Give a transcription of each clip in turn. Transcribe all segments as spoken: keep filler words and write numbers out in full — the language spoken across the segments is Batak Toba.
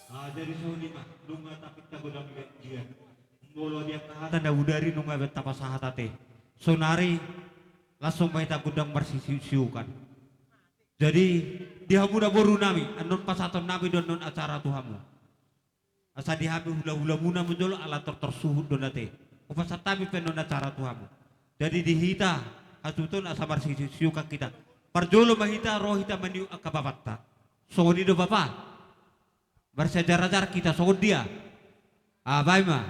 Ah, jadi songon i ma, nunga tapinta godang di dia. Molo di angka hata na bodari nunga be tapasahat ate. Sonari langsung ma hita godang marsiuksiukan. Jadi di hamu na boru nami, annon pasahaton nami do annon acara tu hamu. Asa di hami hulahulamuna manjolo ala tortor suhut do na ate. Hupasahat hami pe annon acara tu hamu. Jadi di hita hasuhuton asa marsiuksiukan hita. Parjolo ma hita ro hita maniuk angka bapanta. Songon i do bapa. Marsiajarajar hita songon dia. Ah, baen ma.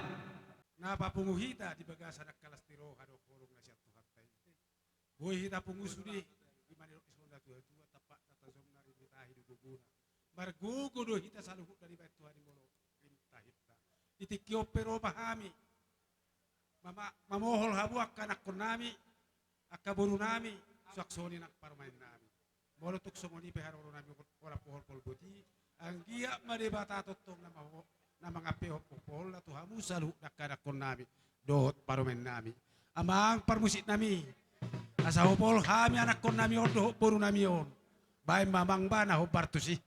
Na papungu hita di bagasan angka las ni roha dohot holong na sian Tuhanta i. Boi hita pungu sude, i ma na nidok ni songon natuatua, tampakna tajomna rimitahi do gogona. Margogo do hita saluhutna dibaen Tuhan i molo rimitahinta. Di tingki on pe ro ma hami. Mama-, mamohol hamu angka anakkon nami, angka boru nami, suang songon i nang parumaen nami. Molo tung songon i pe haroro nami, holan pohol polboti, anggiat ma Debata tongtong na maho-, na mangampehon pohol-pohol na tu hamu saluhut angka anakkon nami dohot parumaen nami. Amang parmusik nami, Asa hupol hami anakkonnami on dohot borunami on. Baen ma amang ba na hombar tusi.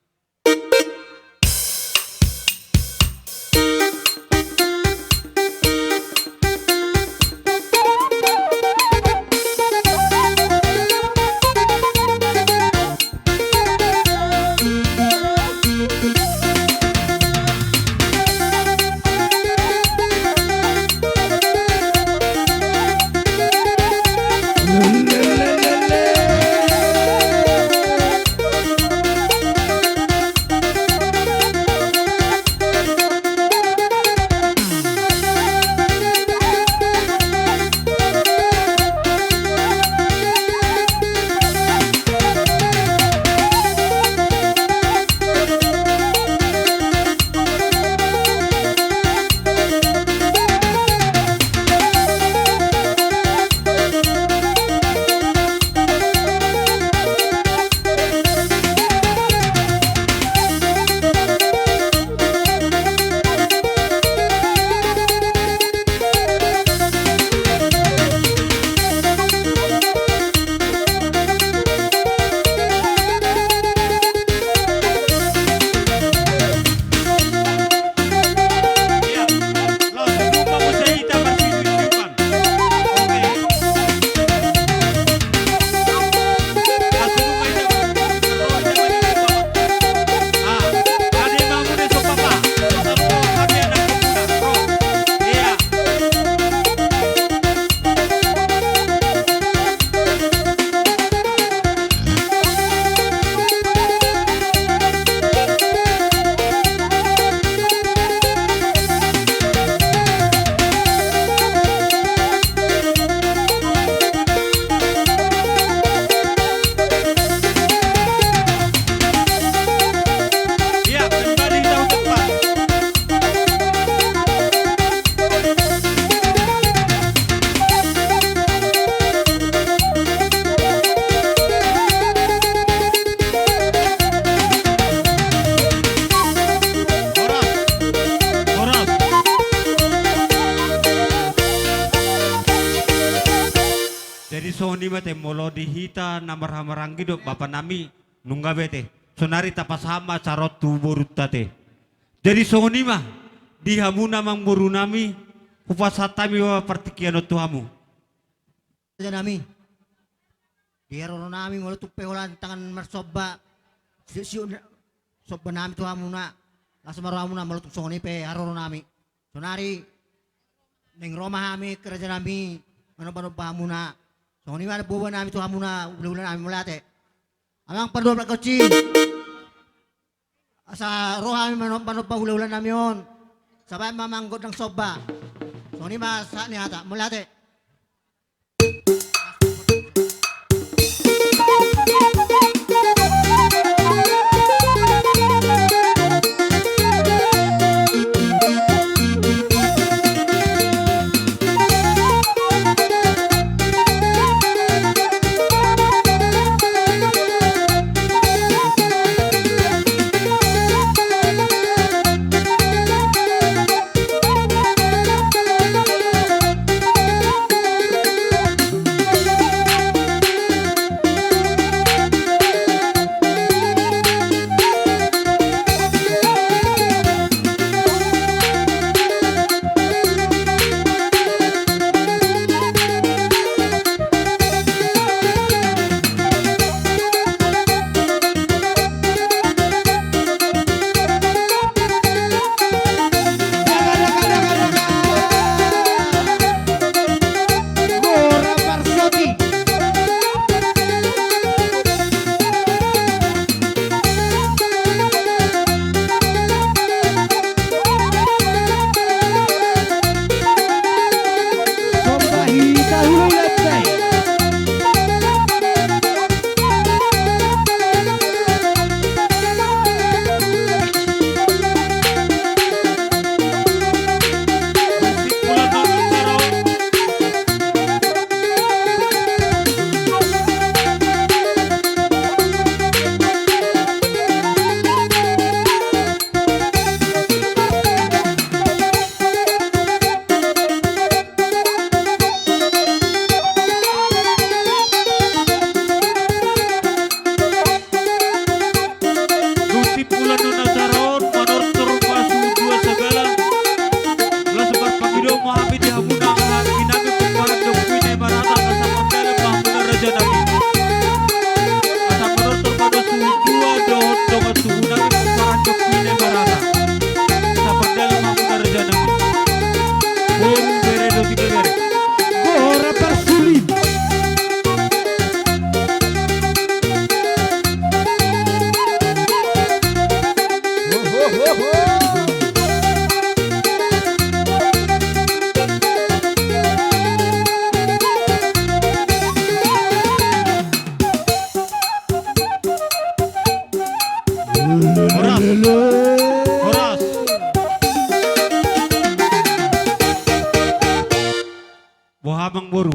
Jadi songon i ma te molo di hita na marhahamaranggi dohot bapa nami, nunga be te. Sonari tapasahat ma acara on tu borunta te. Jadi songon i ma di hamuna amang boru nami, hupasahat hami ma partingkian on tu hamu. Raja nami. Di haroro nami molo tung pe holan tangan marsomba. Si, si, somba nami tu hamuna. Las ma rohamuna molo tung songon i pe haroro nami. Sonari naeng ro ma hami raja nami manombanomba hamuna. Songon i ma boaboa nami tu hamuna, hulahula nami, mauliate. Amang pardoblak gonsi. Asa ro hami manombanomba hulahula nami on. Sabaen ma amang gondang somba. Songon i ma sahat ni hata, mauliate.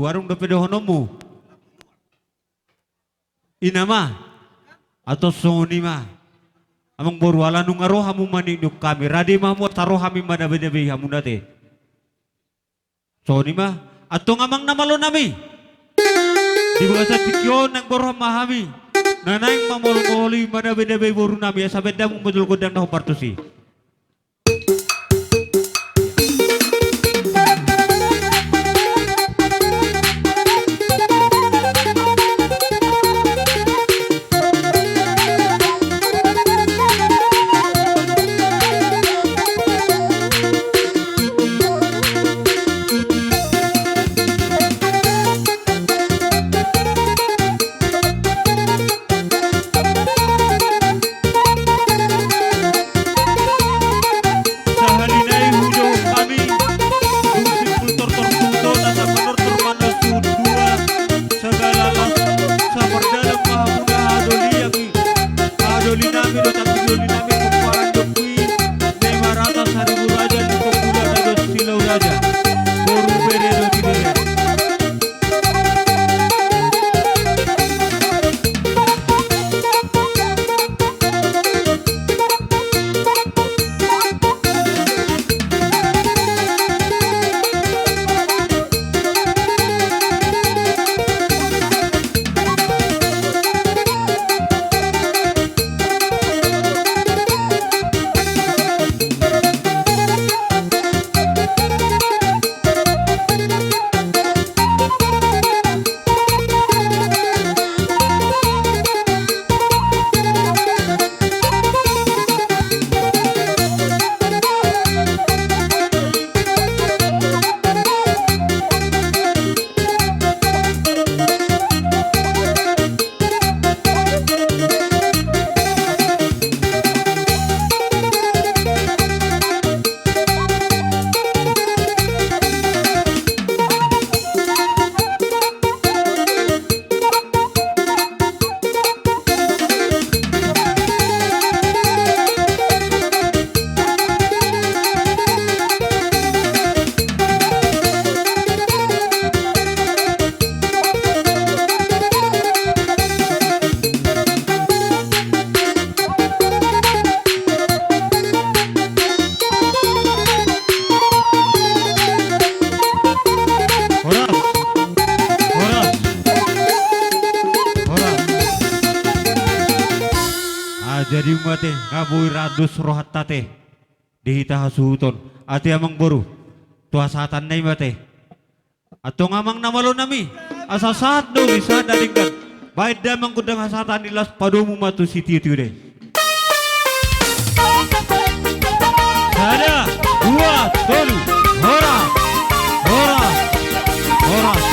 Barung dope dohononmu. Ina ma. Ato songon i ma. Amangboru, ala nunga ro hamu maniukniuk hami, rade ma hamu asa ro hami manabedabei hamu ate. Songon i ma. Antong amang na malo nami. Di bagasan tingki on naeng borhat ma hami na naeng mamolmoli manabedabei boru nami asa baen damang ma jolo gondang na hombar tusi. Sahali nai hujou hami, dung simpul tortor suhut on asa manortor ma na suhut dua sagala las, sapardalan ma hamuna haha doli nami, haha doli nami dohot anggi doli nami pomparan ni ompu i, na i ma rata Saribu Raja, Lipomulada dohot Silau Raja, boru, bere dohot ibebere. Horas. Horas. Horas. Ah, jadi mate, nga boi ra dos rohanta ate. Di hita hasuhuton. Ate amangboru. Tu hasahatan nai mate. Antong amang na malo nami, asa sahat do di sahat na denggan. Baen damang gondang hasahatan i, laos padomu ma tu sitiotio i. Sada, dua, tolu. Horas. Horas. Horas.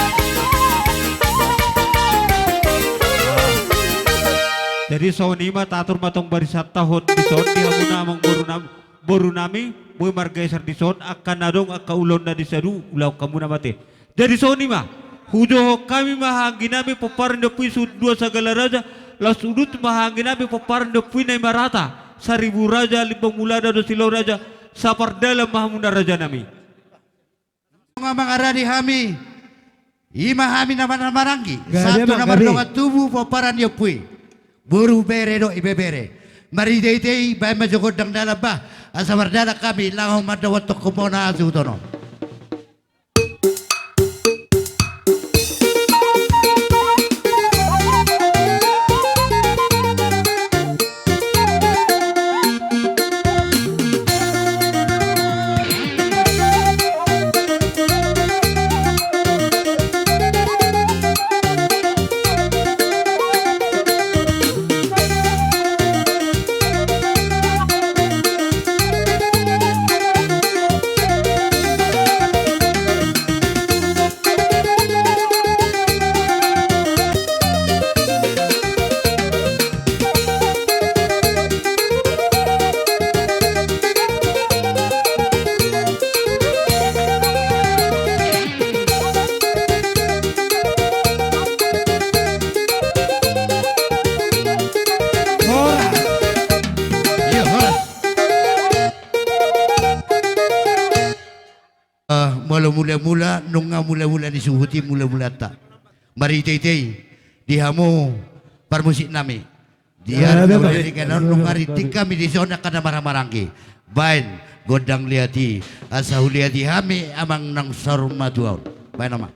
Jadi songon i ma, tatur ma tong barisanta on dison di hamuna amangboru nami. Boru nami, boi margeser dison, angka na adong, angka ulaon na di sadia, ulaon hamuna mate. Jadi songon i ma, hujou hami ma haha anggi nami pomparan ni ompu i suhut dua sagala raja, laos udut ma haha anggi nami pomparan ni ompu i na i ma rata, Saribu Raja, Lipomulada dohot Silau Raja, sapardalan ma hamuna raja nami. Nga mangaradi hami, i ma hami na marhaha maranggi, gabe, sahat tu na mardongan tubu pomparan ni ompu i. Boru, bere dohot ibebere. Marhitehite i baen ma jo gondang dalan bah, asa mardalan hami laho mandapothon hamu na hasuhuton on. Mula-mula, nunga mula-mula ni suhut i mula-mulanta. Marhite-hite i, di hamu parmusik nami. Dia, ya, betul. Nunga rintik hami dison angka na marhahamaranggi. Baen gondang liat i, asa huliati hami amang naung saur matua on. Baen ma.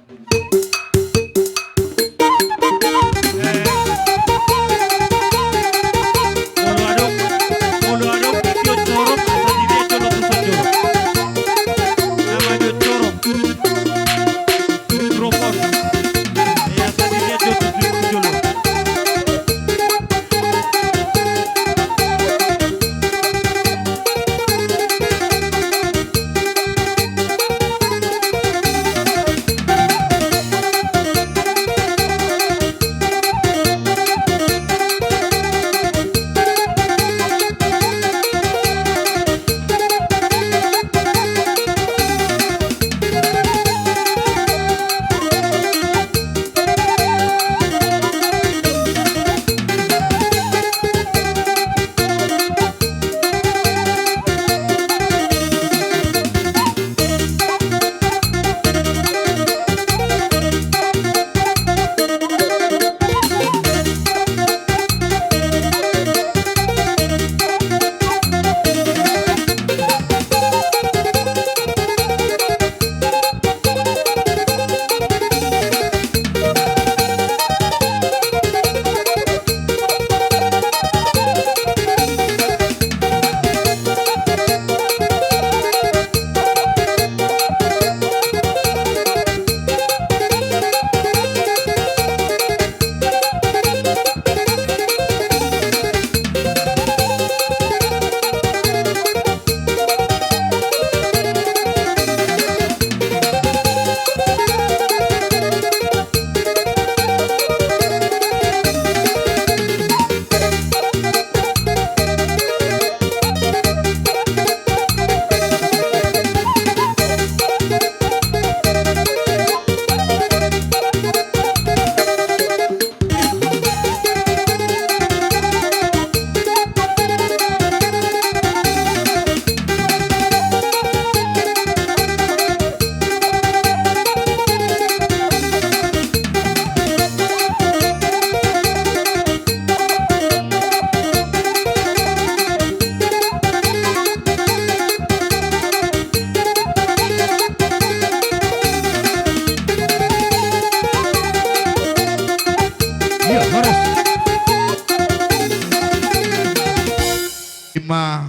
Ima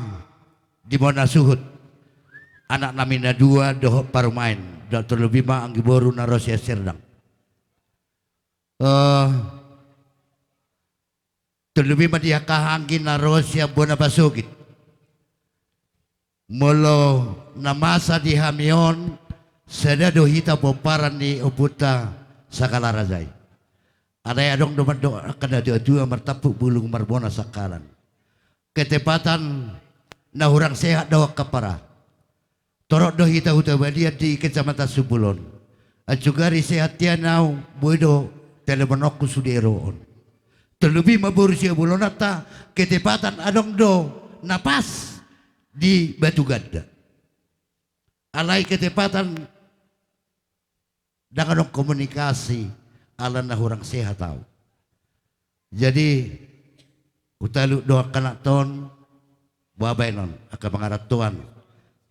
di bona suhut anak nami na dua dohot parumaen, dohot terlebih ma anggi boru na ro sian Serdang. Eh, terlebih ma di angka anggi na ro sian bona pasogit. Molo na masa di hami on, sada do hita pomparan ni ompunta Sagala Raja i. Alai adong do mandok angka na tua-tua, martampuk bulung marbona sangkalan. Ketepatan na hurang sehat do angka para. Torop do hita huta Balian di Kecamatan Simbolon. Ansugari sehat tian au, boi do telepononku sude ro on. Terlebih ma boru sian bolonanta, ketepatan adong do na pas di Batu Ganda. Alai ketepatan ndang adong komunikasi, ala na hurang sehat au. Jadi, hutalu do angka anak ton, babaen on, angka pangarantoan.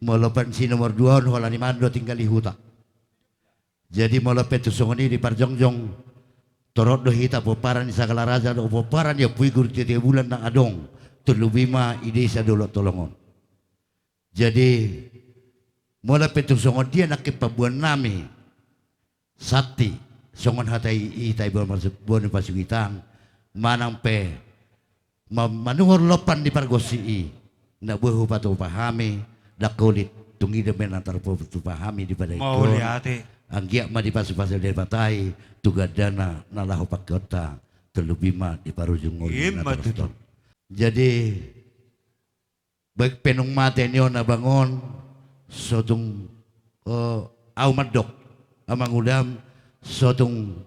Molo pe si nomor dua on, holan i ma do tinggal di huta. Jadi, molo pe tung songon i diparjongjong, torop do hita pomparan ni Sagala Raja dohot pomparan ni Ompu i Guru Tio Bulan na adong, terlebih ma i desa Dolok Tolong on. Jadi, molo pe tung songon dia nangkin pamboan nami, santi, songon hata i, hita i bona pasu-, bona pasugitan, manang pe ma-, manuhor lompan di pargonsi i, na boi hupatupa hami, ndang holit, tung i do ma na tarpatupa hami di pada ingkon. Mauliate. Anggiat ma dipasupasu Debata i, tu gandana na laho pangkeonta, terlebih ma di parujung ngolu. Ima na tutu. Jadi, baik pe nunga mate ni on abang on, so tung, eh, au mandok, amang udam, so tung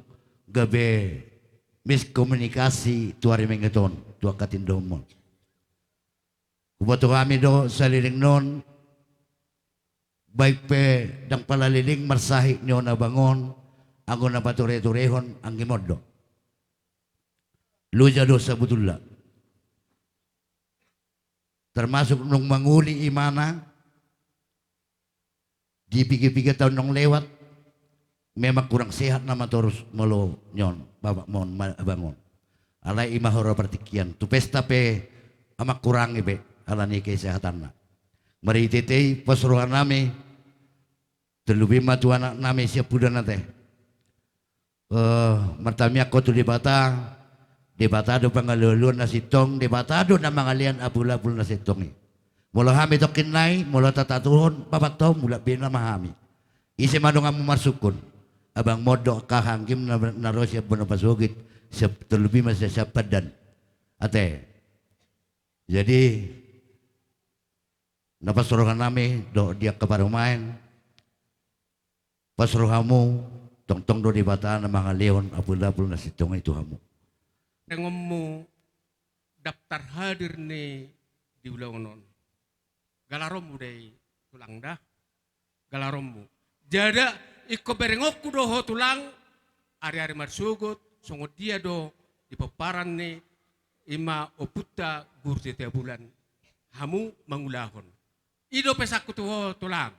gabe miskomunikasi tu ari Minggu on, tu angka tindohonmon. Huboto hami do saleleng on, Baen pe ndang pala leleng marsahit ni on abang on, anggo na patureturehon anggi mondok. Loja do sabutulna. Termasuk nung mangoli imana di piga-piga taon nung lewat, memang kurang sehat nama torus molo ni on, bapak mon, ma-, abang on. Alai ima hora partingkian. Tu pesta pe amang kurangi be, alani kesehatanna. Marhite i pos rohanami, terlebih ma tu anaknami Siampudan ate. Eh, martamiang ho tu Debata, Debata do pangalualuan na sintong, Debata do na mangalean apulapul na sintong i. Molo hami tongkin nai, molo tatatuhon, papathon, mulak be nama hami. Ise ma donganmu marsungkun. Abang mondok angka anggim na, na ro sian bona pasogit, siap terlebih ma sian Siampudan. Ate. Jadi, na pos rohanami, dohot di angka parumaen, pos rohamu, tongtong do Debata na mangalehon apulapul na sintong i tu hamu. Rengonmu daftar hadir ni di ulaon on. Galaronmu do i tulang da. Galaronmu. Jala ingkon berengonku do ho tulang, ari-ari marsogot, songon dia do di pomparan ni ima ompunta Guru Setiabulan. Hamu mangulahon. I do pesanku tu ho tulang.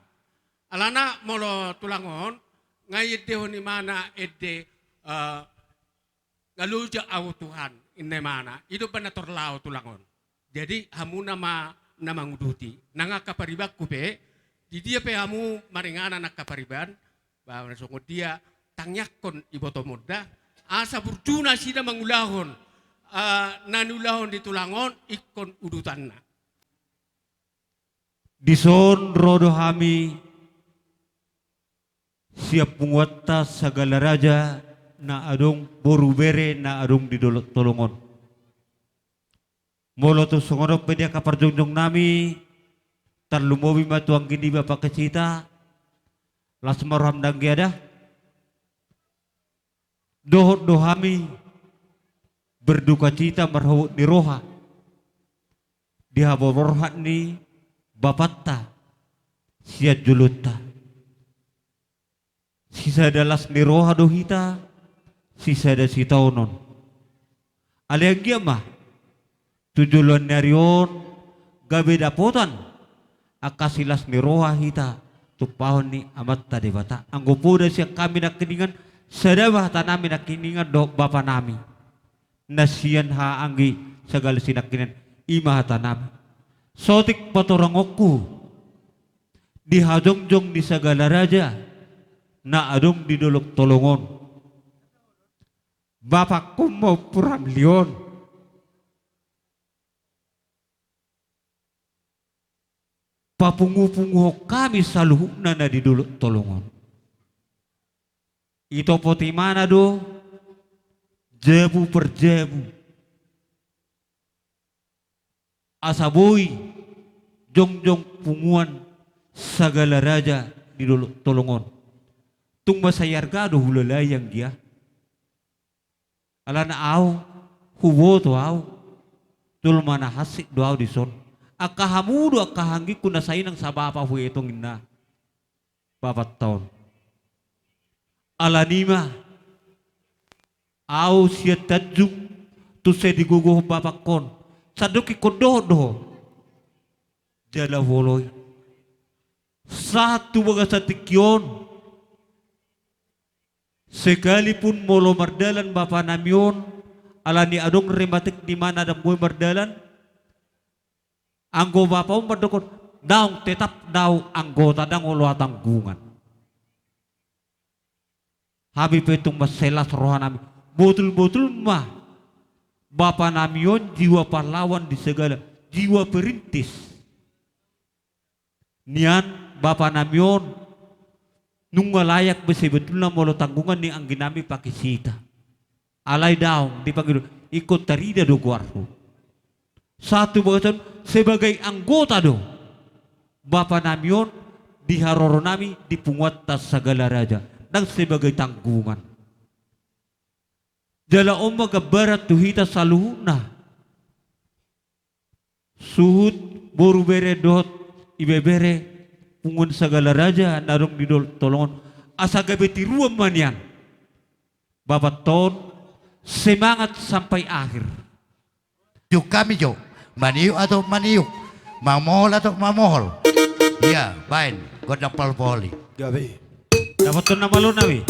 Alana molo tulang on, nga iendehon imana ende, eh, nga loja au Tuhan, inna imana. I do umbahen na torlaho tulang on. Jadi hamu nama na manguduti. Nang angka paribanku pe, di dia pe hamu maringanan angka pariban, ba songon dia tangiangkon ibotomon da, asa burju nasida mangulahon, eh, na niulahon di tulang on ingkon udutanna. Dison ro do hami sian punguanta Sagala Raja na adong, boru bere na adong di Dolok Tolongon. Molo tung songon on pe di angka parjongjong nami, tarlumobi ma tu anggi niba Pakecita, las ma roham da anggia da. Dohot do hami berdukacita marhobot ni roha di haborhat ni bapanta sian jolonta. Sisada las ni roha do hita, sisada sitaonon. Alai anggiat ma tu joloan ni ari on gabe dapotan angka silas ni roha hita tumpahon ni Amanta Debata. Anggo poda sian hami nangkiningan, sada ma hatanami nangkiningan dohot bapanami na sian haha anggi Sagala Sinangkiningan, i ma hatanami. Saotik patorangonku di hajongjong ni Sagala Raja na adong di Dolok Tolongon. Bapangkon ma Ompu Ramli on. Papungupunguhon hami saluhutna na di Dolok Tolongon. Itopot imana do jabu per jabu. Asa boi jongjong punguan Sagala Raja di Dolok Tolongon. Tung mansai arga do hulalai anggia. Alana au, huboto au, jolma na hansit do au dison. Angka hamu do angka anggingku na sai nang sabapa huetong inna bapanta on. Alani ma au sian Tanjung tu sai digogohon bapangkon, sandok ingkon dohot do ho. Jala huoloi sahat tu bagasan tingki on. Sekalipun molo mardalan bapanami on, alani adong rematik ni imana ndang boi mardalan, anggo bapa on mandok on, daong, tetap do au anggota, ndang olo hatanggungan. Hami pe tung mansai las rohanami, botulbotul ma bapanami on jiwa pahlawan di Sagala, jiwa perintis. Nian bapanami on nunga layak be sebetulna molo tanggungan ni angginami Pakecita. Alai daong, dipangido, ingkon tarida do goarhu. Sahat tu bagasan on sebagai anggota do bapanami on di haroronami di punguanta Sagala Raja, ndang sebagai tanggungan. Jala on ma gambaran tu hita saluhutna. Suhut boru bere dohot ibebere, punguan Sagala Raja na adong di dol-, tolongon, asa gabe tiruan ma nian. Bapak ton, semangat sampai akhir. Juk hami jo, maniuk atau maniuk, mamohol atau mamohol. Ia, baen, gondang palu poholi. Gabe. Dapothon na malo na be.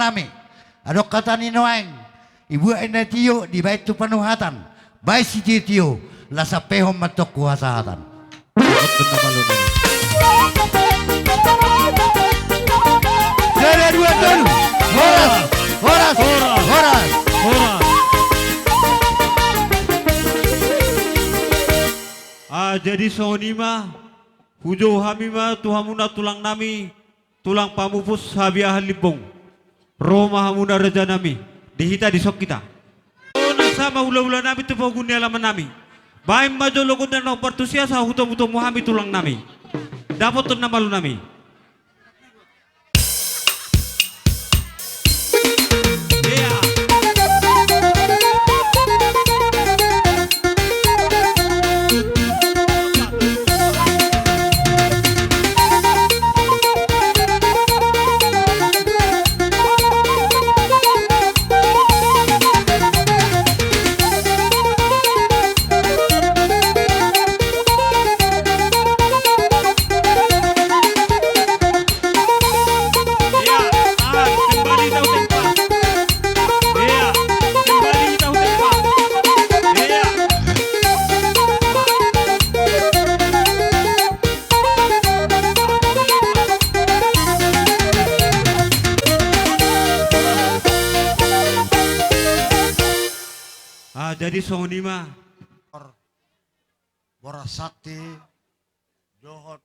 nami. Adong hata ni nuaeng, dibuat na tio dibaen tu panuhatan, baen sitiotio, laos sampehon ma antong tu hasahatan. Sada, dua, tolu. Horas, horas, horas, horas. Ah, jadi songon i ma, hujou hami ma tu hamuna tulang nami, tulang pamupus Habiahan Limbong, ro ma hamuna raja nami, di hita dison hita. O, nasa ma hulahula nami tu pogu ni alaman nami. Baen ma jolo gondang na hombar tu sia, sahutomutomu hami tulang nami. Dapothon na malo nami. Ah, jadi songon i ma. Boras Sakti, dohot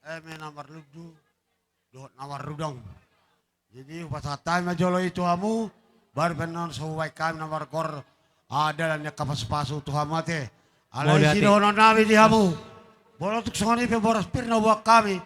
eme na marlundu, dohot na marrudang. Jadi hupasahat hami ma jolo i tu hamu, baru pe annon so hubaen hami na margor, ah, dalan ni angka pasupasu tu hamu ate. Alai sidohonon nami di hamu, molo tung songon i pe boras pir na huboan hami,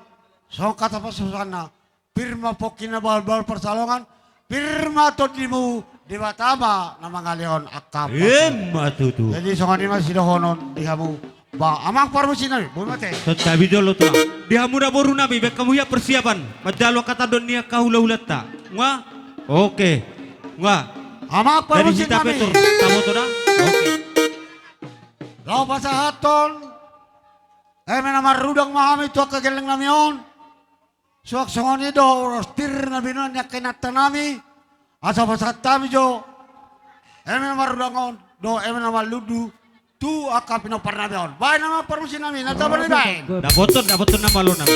songon hata pasupasunta, pir ma pongki na balbal parsalongan, pir ma tondimu, Debata ma na mangalehon angka pasupasu. Emma tutu. Jadi songon i ma sidohonon di hamu. Ba, amang parmusiknami, boi ma ate. Santabi jolo tulang. Di hamu na boru nami, baen hamu hian persiapan manjalo angka tandon ni angka hulahulanta. Nga? Oke. Nga. Amang parmusiknami. Jadi hita pe tor, taboto da. Oke. Laho pasahathon eme na marrudang ma hami tu angka gelleng nami on. Suang songon i do boras pir na binoan ni angka inanta nami. Asa pasahat hami jo eme na marrudang on dohot eme na marlundu tu angka pinompar nami on. Baen amang parmusiknami, na tabo na dibaen. Dapothon, dapothon na malo nami.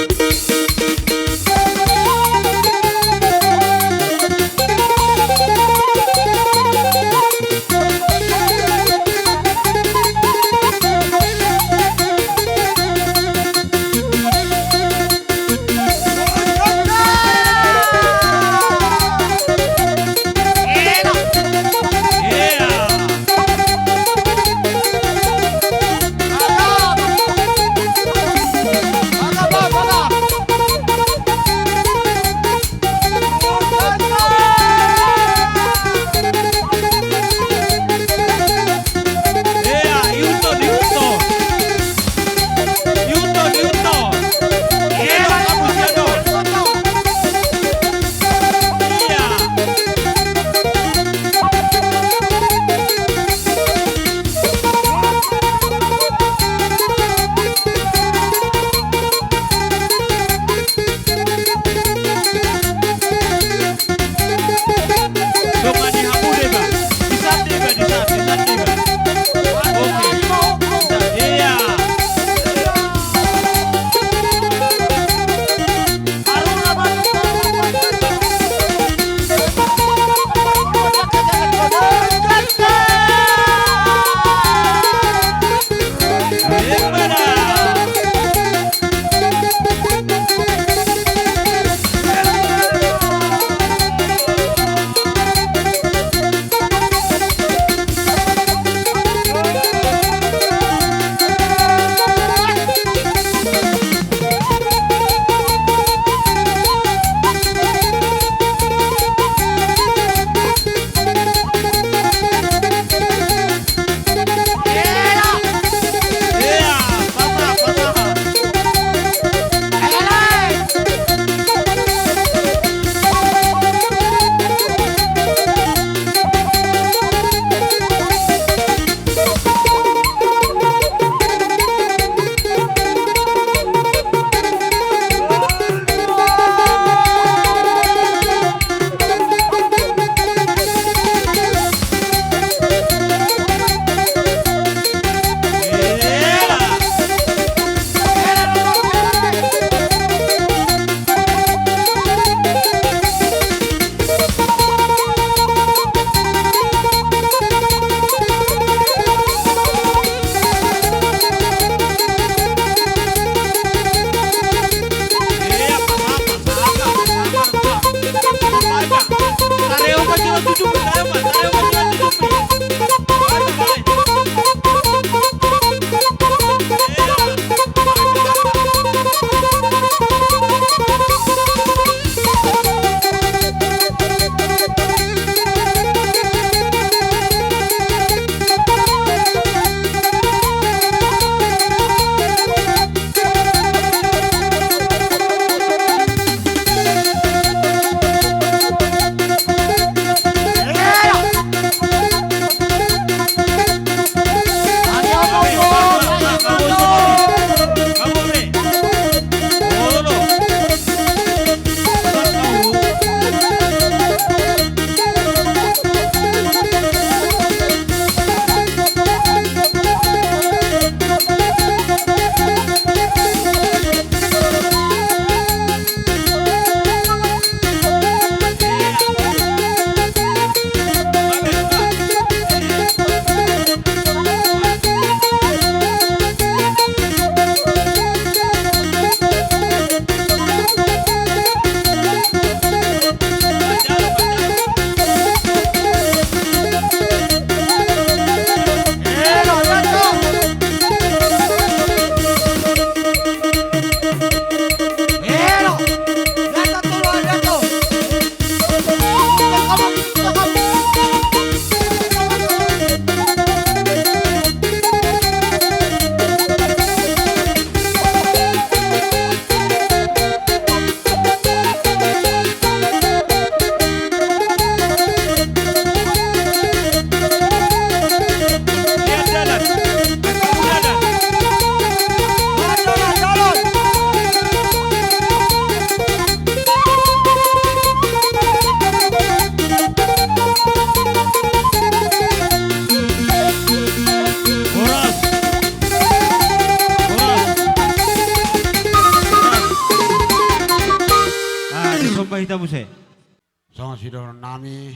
Hami,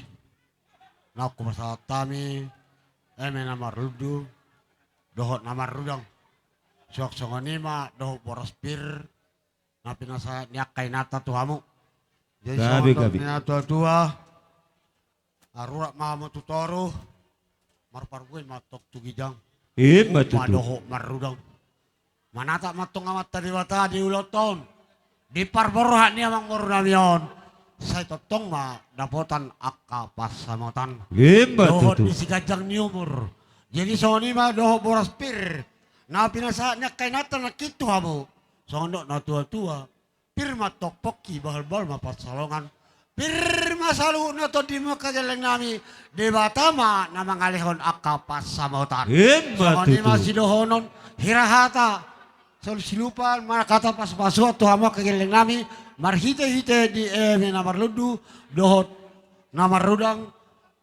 na hupasahat hami, eme na marlundu, dohot na marrudang. Suang songon i ma dohot boras pir, na pinasahat ni angka inanta tu hamu. Jadi, gabe, songon gabe. Dok ni na tua-tua, arurat ma hamu tu toru, marparbue ma antong tu ginjang. Ima tutu. Dohot marrudang. Manatap ma antong Amanta Debata di ulaonta on, di parborhat ni amangboru nami on, sai tongtong ma dapotan angka pansamotan. Ima tutu. Dohot di siganjang ni umur. Jadi songon i ma dohot boras pir, na pinasahat ni angka inanta nangkin tu hamu. Songon dok na tua-tua, pir ma antong pongki, bahul-bahul ma pansalongan. Pir ma saluhutna tondi hamu angka gelleng nami, Debata ma na mangalehon angka pansamotan. Ima tutu. Songon i ma sidohonon hira hata, solu silupan, manang hata pasu-pasuan tu hamu angka gelleng nami, marhite-hite di eme na marlundu, dohot na marrudang,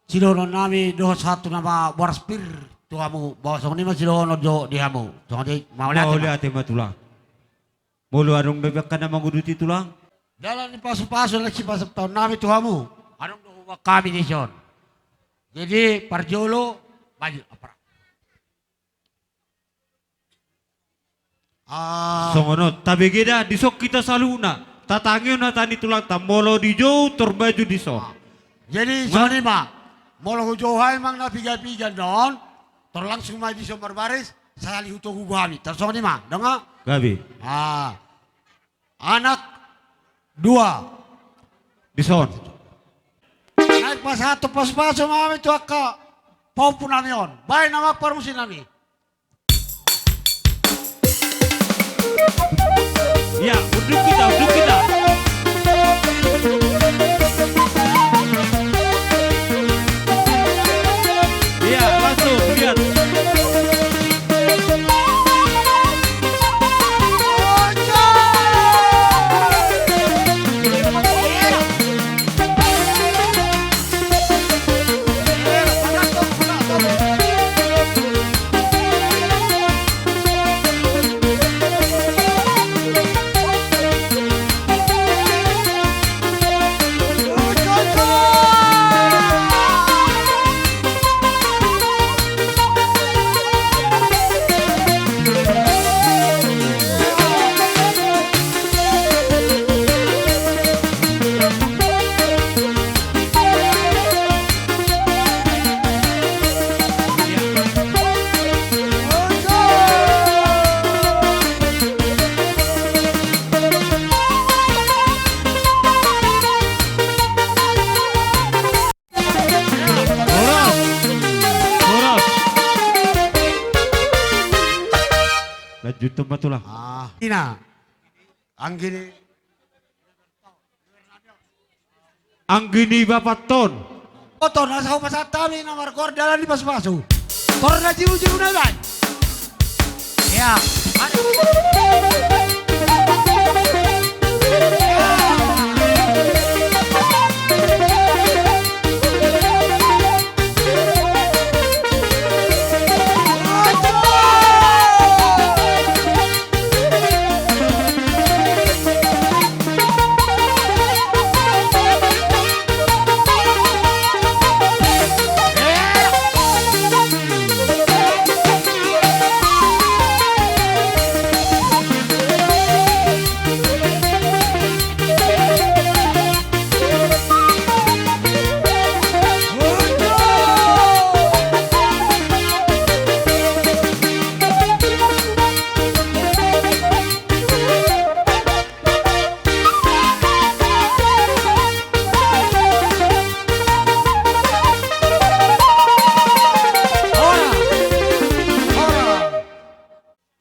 sidohonon nami, dohot sahat tu na ma boras pir tu hamu, bahwa songon i ma sidohonon jo di hamu. Songon i, mauliate ma. Mauliate ma tulang. Molo adong dope angka na manguduti tulang. Dalan ni pasu-pasu na sipasupahon nami tu hamu. Adong do huboan hami dison. Jadi parjolo, maju, apara. Ah. Songon on, tabege da, dison hita saluhutna. Tatangihon hata ni tulangta, molo dijou tor maju dison. Ah. Jadi, songon i ma. Molo hujou hami amang na piga-piga on, tor langsung ma dison marbaris, sahali hutogu hami. Tar songon i ma, dong? Gabe. Ah. Anak dua. Dison. Naeng pasahathon pasu-pasu ma hami tu angka pahompu nami on. Baen nama parmusik nami. Ya, unduk hita, unduk hita. Ya, langsung lihat. Horas. Horas. Lanjuthon ma tulang. Ah, ina. Anggi ni. Anggi ni bapatta on. Oto, na sahat pasahat hami na margoar dalan ni pasu-pasu. Tor na jiu-jiu na ibaen. Ya.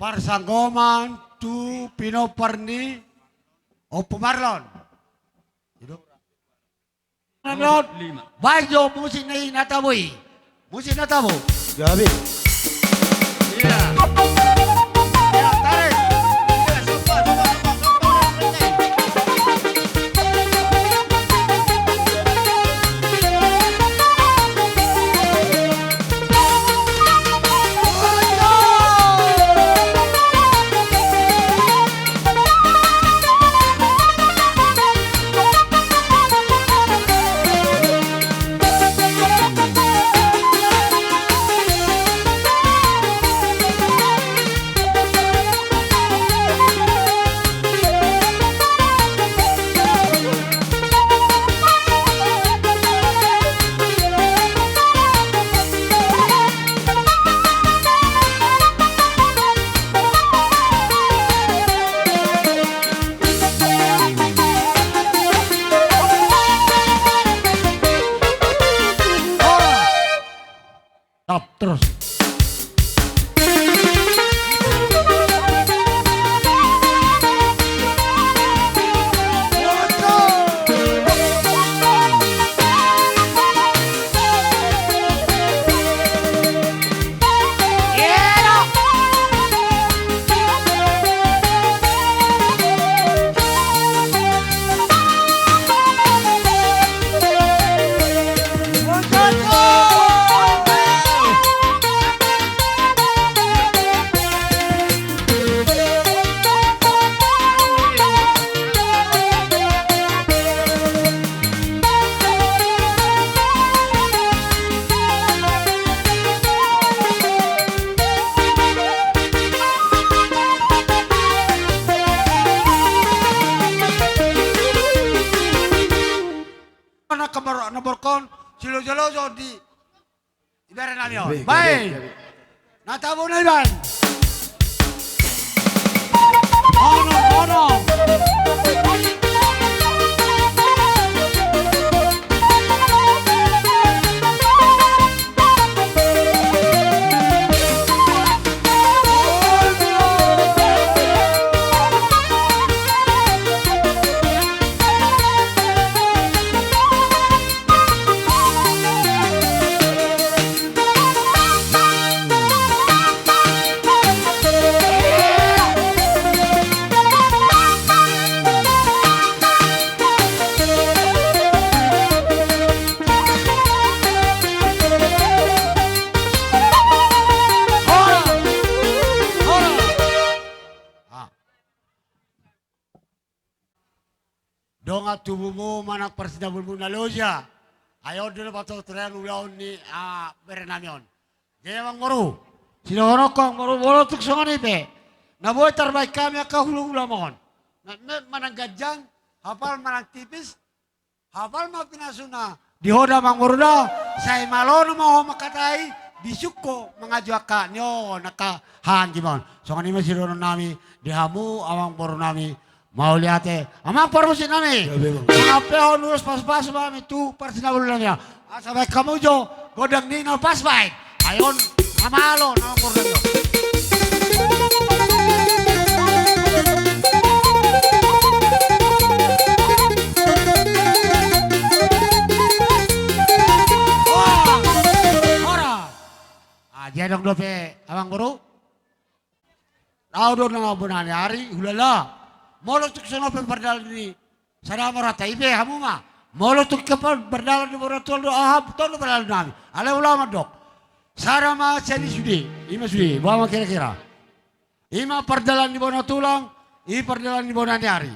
Parsanggoman tu pinompar ni Ompu Marlon. Baen jo musik na i na tabo i. Musik na tabo. Gabe. Iya. Iya, tarik. Iya, sopa, sopa, sopa, sopa, sopa. Tap terus. Angka nomborhon silojolojo di ibere nami on. Baik. Na tabo na iban. Ono, ono. Dongan tubumu manang parsinabulmu na loja. Ai on do na patorean ulaon ni, ah, bere nami on. Jadi amang boru, sidohononku amang boru, molo tung songon i pe na boi tarbaen hami angka hulahula ma on. Na, na, manang ganjang, hapal manang tipis, hapal ma pinasuna di ho da amang boru da, sai malo nama ho mangkatai, bisuk ho mangajo angka ni on angka hanggi ma on. Songon i ma sidohonon nami di hamu amang boru nami. Mauliate. Amang parmusik nami. Ia, memang. Mangampehon ulos pasupasu ma hami tu parsinabul nami. Asa baen hamu jo gondang ni na pas baen. Ai on, na malo, na mangurdang jo. Wah, ora. Ah, jadi adong dope amang boru. Laho do na bona ni ari, hulala. Molo tung songon on pe pardalan ni sada ma rohanta, i pe hamu ma. Molo tung ke par-, pardalan ni bona tulang do, aha, tong do pardalan nami. Alai ulaon mandok. Sada ma sian i sude, i ma sude, boha ma kira-kira. I ma pardalan ni bona tulang, i pardalan ni bona ni ari.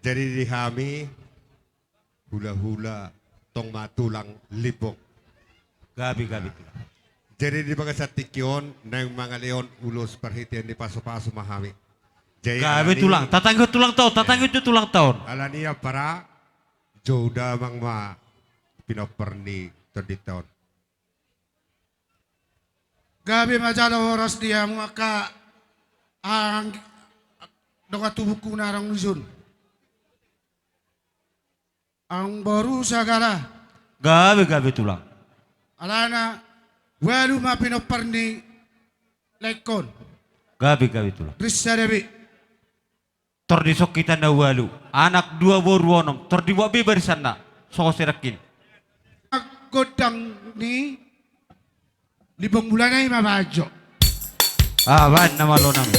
Jadi di hami hulahula tong ma tulang Limbong. Gabe, gabe. Jadi di bagasan tingki on naeng mangalehon ulos parhitean ni pasupasu ma hami. Jadi gabe alani tulang, tatangihon tulang ta on, tatangihon jo tulang ta on. Alani ampara, jou damang ma pinompar ni tondinta on. Gabe ma jala horas di hamu angka ang-, dongan tubungku na adong dison. Amang boru Sagala. Gabe, gabe tulang. Alana ualu ma pinompar ni laengkon. Gabe, gabe tulang. Ris sada be. Tor dison hita na ualu, anak dua boru onom, tor dibuat be barisanna songon sadangkin. Gondang ni Limbong Mulana i ma baen jo. Ah, baen na malo nami.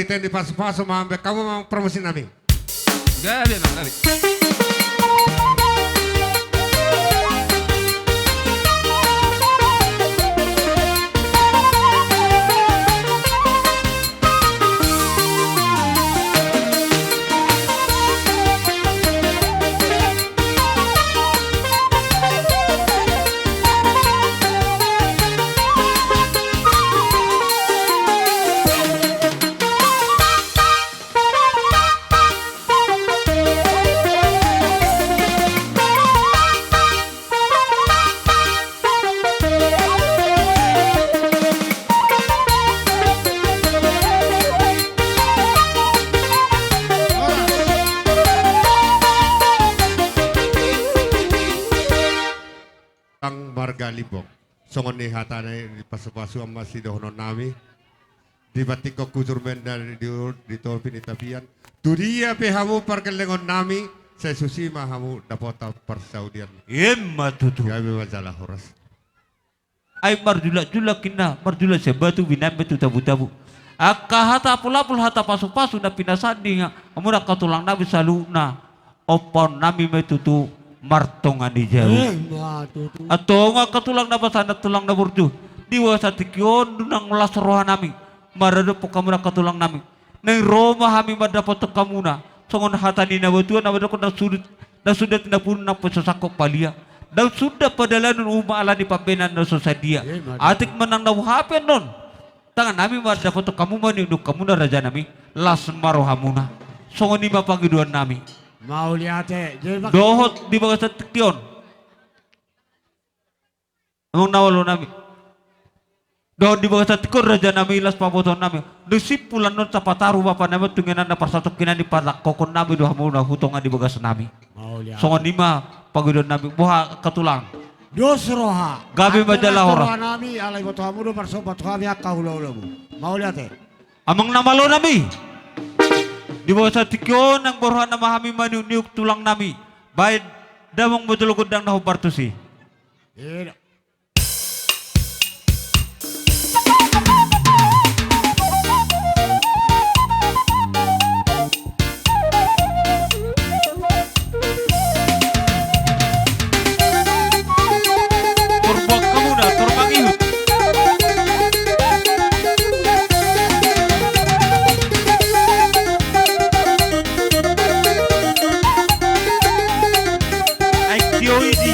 Ten di pasu-pasu ma ambe kamu ma promosi nami. Gabe ma gabe. Tang marga Limbong. Songon i hata ni pasu-pasu ma sidohonon nami. Di patik hujur menda di, di topi ni tapian. Tu dia pe hamu pargellengon nami, sai susi ma hamu dapotan parsaulian. Ima tutu. Gabe ma jala horas. Ai marjulak-julak inna, marjulak sian batu, binambe tu tabu-tabu. Angka hata apul-apul, hata pasu-pasu na pinasanding, hamu angka tulang nami saluhutna. Ompaon nami ma i tutu martonga ni jabu. Eh, ma tutu. Antong angka tulang na basa, tulang na burju. Di bagasan tingki on dung las roha nami maradophon hamu angka tulang nami. Naeng ro ma hami mandapothon hamuna. Songon hata ni natua-tua na mandok, ndang suda, ndang suda tinapun nang pe so sangkot palia. Ndang suda padalanon uma ala ni pambahenan na so sadia. Eh, ma tutu. Atik manang na boha pe annon. Tangan nami mandapothon hamu, maniuk-niuk hamuna raja nami, las ma rohamuna. Songon i ma pangidoan nami. Mauliate, jai ma. Dohot di bagasan tingki on. Amang na malo nami. Dohot di bagasan tingki on raja nami, las pabotohon nami. Dung simpul annon sapataru bapa nami, tu inganan na parsatongkinan i, patangkokhon nami do hamuna tu tonga ni bagas nami. Mauliate. Songon i ma pangidoan nami, boha angka tulang. Dos roha. Gabe ma jala horas. Dos roha nami, ala diboto hamu do parsomba tu hami angka hula-hulamu. Mauliate. Amang na malo nami. Di bagasan tingki on naeng ro roha nami, hami maniuk-niuk tulang nami. Baen damang ma jolo gondang na hombar tusi. Ida. Tor boan hamuna, tor mangihut. Aek tio i di.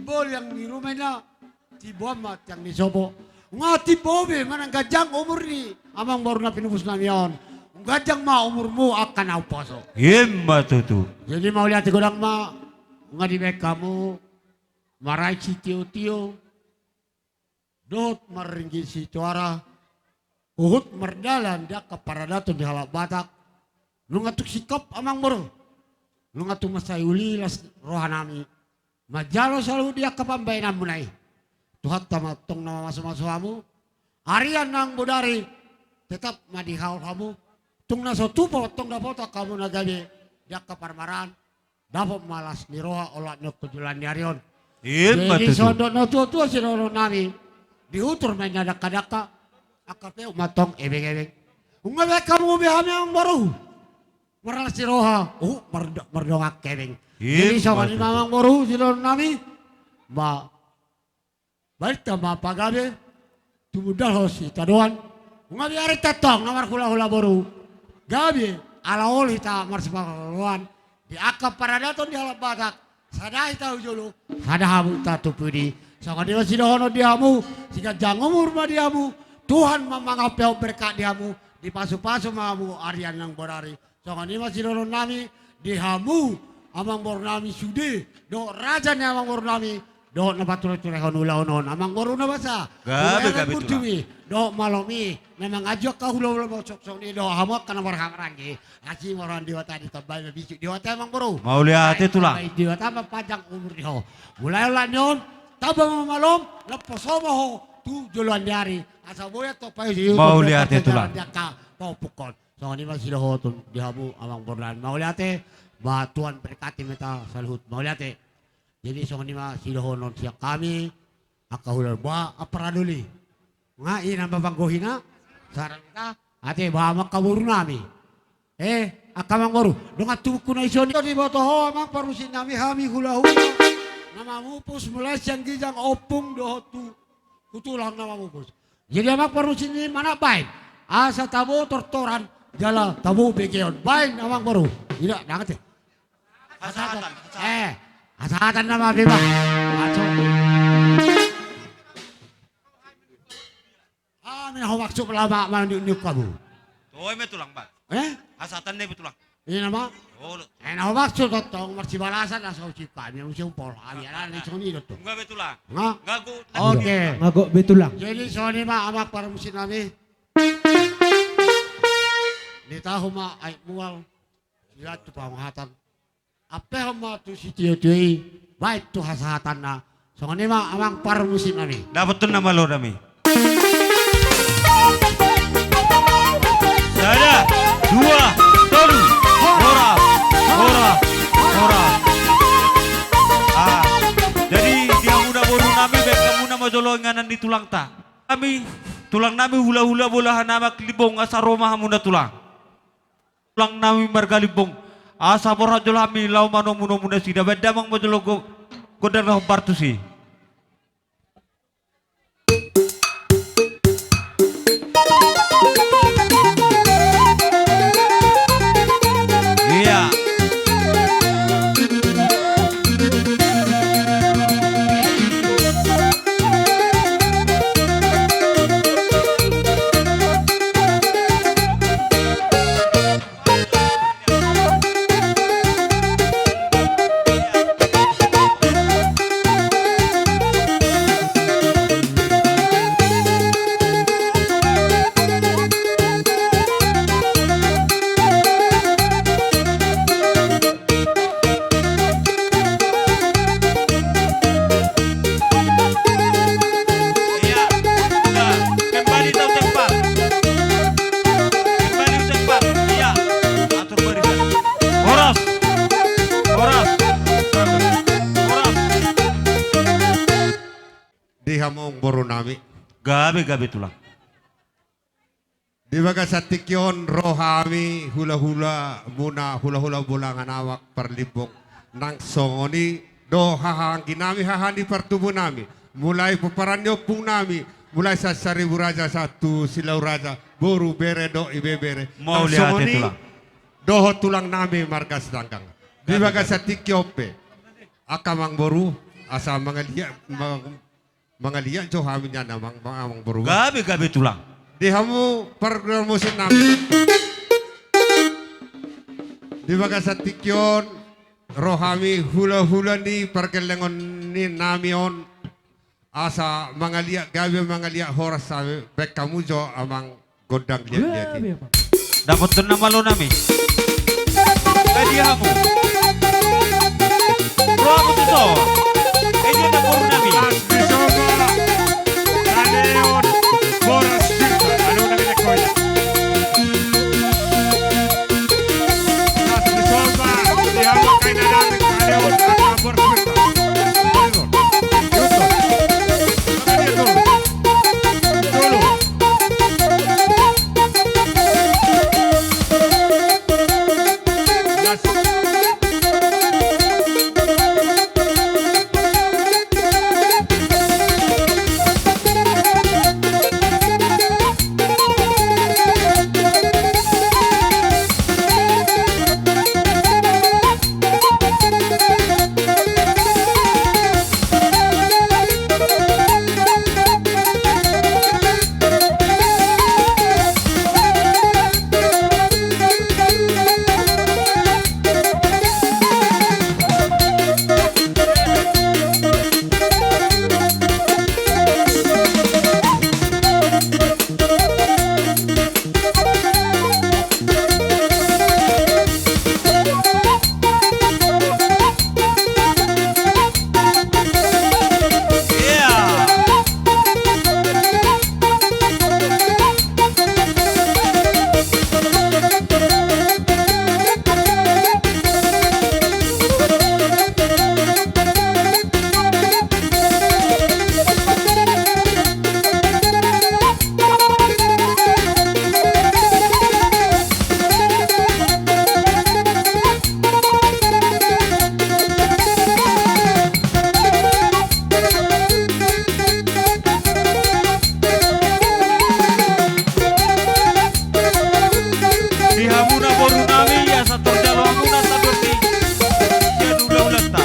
Timbo liang ni ruma inna, timbo an ma tiang ni sopo. Nga timbo be manang ganjang umur ni amangboru na pinupus nami on. Ganjang ma umurmu angka na umposo. Ima tutu. Jadi mauliate godang ma, nga dibaen hamu, marai sitiotio, dohot marringgit sitoara, huhut mardalan di angka paradaton di halak Batak. Nunga tung singkop amangboru, nunga tung mansai uli las roha nami manjalo saluhut di angka pambaenanmuna i. Tuhanta ma tong na mamasumasu hamu, arian nang bodari tetap ma dihaol hamu. Tung na so tupa tong dapotan hamu na gabe di angka parmaraan, dapot ma las ni roha olat ni on tu joloan ni ari on. Ima tutu. Jadi songon dok na tuatua sidohonon nami, diutur ma inna dangkadangka, angka peuk ma tong ebengebeng. Nunga baen hamu be hami amangboru marlas ni roha, uh, mardo-, mardongan hepeng. Jadi ima songon i ma tutu amangboru sidohonon nami. Ba, baen hita ma pagabe, tumundalhon sitadoan. Nunga biar hita tong na marhulahula boru, gabe ala olo hita marsiparhulahulaan di angka paradaton di halak Batak. Sada hita tu jolo, sada hamu hita tu pudi. Songon i ma sidohonon di hamu, siganjang umur ma di hamu. Tuhan ma mangampehon berkat di hamu, dipasupasu ma hamu arian nang bodari. Songon i ma sidohonon nami di hamu amangboru nami sude dohot raja ni amangboru nami, dohot na paturehon ulaon on amangboru na basa. Gabe, gabe tulang. Dohot malo i na mangaji angka hulahula, molo songon i dohot hamu angka na marhahamaranggi. Asi ma roha ni Debata, ditambai ma bisuk Debata amangboru. Mauliate tulang. Ditambai Debata ma panjang umur di ho. Mulai olat ni on, tamba ma malom, lam poso ma ho tu joloan ni ari. Asa boi antong paihutihut. Mauliate tulang. Di angka pahompungkon. Songon i ma sidohonon di hamu amangboru nami, mauliate. Ba Tuhan berkati ma hita saluhut, mauliate. Jadi songon i ma sidohonon sian hami angka hulahula, ba ampara doli. Nga i na ma panggohina, saranna, ate ba hamu angka boru nami. Eh, angka amangboru, dongan tubungku na dison, diboto ho amang parmusik nami, hami hulahula na mamupus mulai sian ginjang, ompung dohot tu tulang na mamupus. Jadi amang parmusik nami, manat baen asa tabo tortoran jala tabo begeon. Baen amangboru. Ida, dangate. Hasahatan, hasahatan. Eh, hasahatan nama beba. Aco. Ah, mina ho maksud lama mana niuk hamu. Toe ma tulang, Bang. Eh? Hasahatan na i tulang. Ina ma? Olo. Eh, na ho maksud tong marsibalasan asa ucip kami, ucip pol. Kami ala ni songon i do tong. Nga be tulang. Nga? Nga go. Oke. Nga go be tulang. Jadi songon i ma amang parmusik nami. Nitahu ma aek mual. Lihat tu panghatan. Ampehon ma tu sitiotio i, baen tu hasahatanna. Songon i ma amang parmusik nami. Dapot tu na malo nami. Sada, dua, tolu. Horas, horas, horas. Ah, jadi di hamu na boru nami, baen hamu na ma jolo inganan ni tulangta. Hami, tulang nami hulahula bolahan Amak Limbong, asa ro ma hamu na tulang. Tulang nami marga Limbong, asa borhat jolo hami laho manomunomu nasida. Baen damang ma jolo go-, gondang na hombar tusi. Iya. Iya, sudah. Kembali tu tempat. Kembali tu tempat. Iya. Atur barisan. Horas. Horas. Horas. Di hamu boru nami. Gabe, gabe tulang. Di bagasan tingki on ro hami hulahula muna, hulahula bolongan Amak Parlimbong. Nang songon i do haha anggi nami, haha ni partubu nami. Mulai pomparan ni ompung nami, mulai sian Saribu Raja sahat tu Silau Raja, boru, bere dohot ibebere. Nang songon i dohot tulang nami marga Sitanggang. Di bagasan tingki on pe. Angka amangboru, Asa mangaliat, ma-, mangaliat jo hami nian amang, amang boru. Gabe, gabe tulang. Di hamu parmusik nami. Di bagasan tingki on, ro hami hula-hula ni pargellengon ni nami on. Asa mangaliat gabe, mangaliat horas hami, baen hamu jo amang gondang liat-liat i. Gabe, amang. Dapothon na malo nami. Badia hamu. Ro hamu tuson. Badia na boru nami. Las di Soba. Kaleon. Boras Tirta. Alo na gede koya. Las di Soba. Di hamu kaina nami. Kaleon. Boras Tirta. Ayo. Ayo. Di hamuna boru nami, asa torjalo hamuna sadongan ni sian ulaulanta.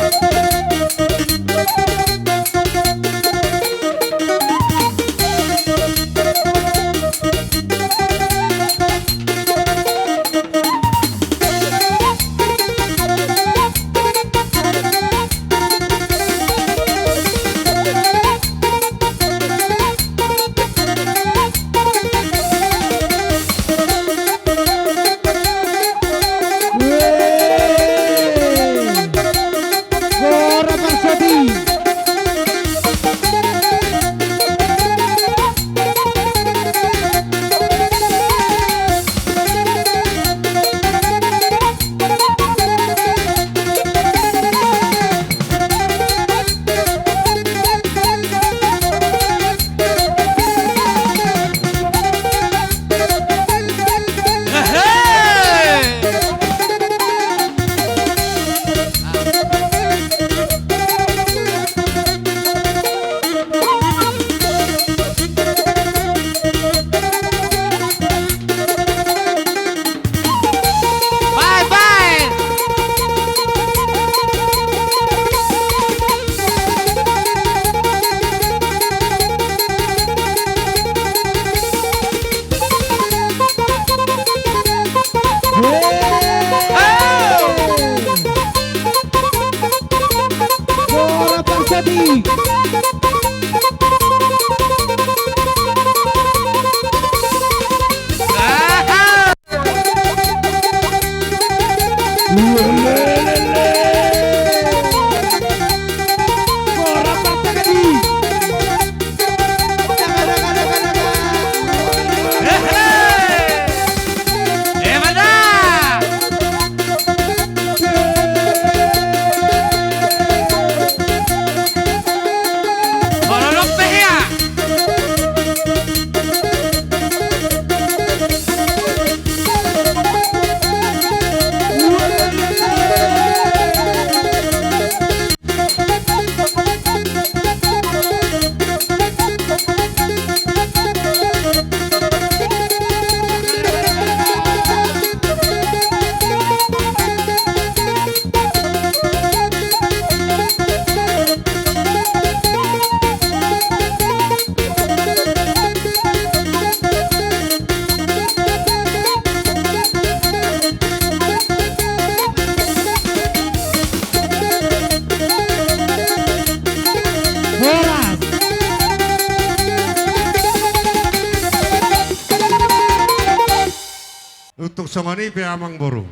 Songon i pe amangboru,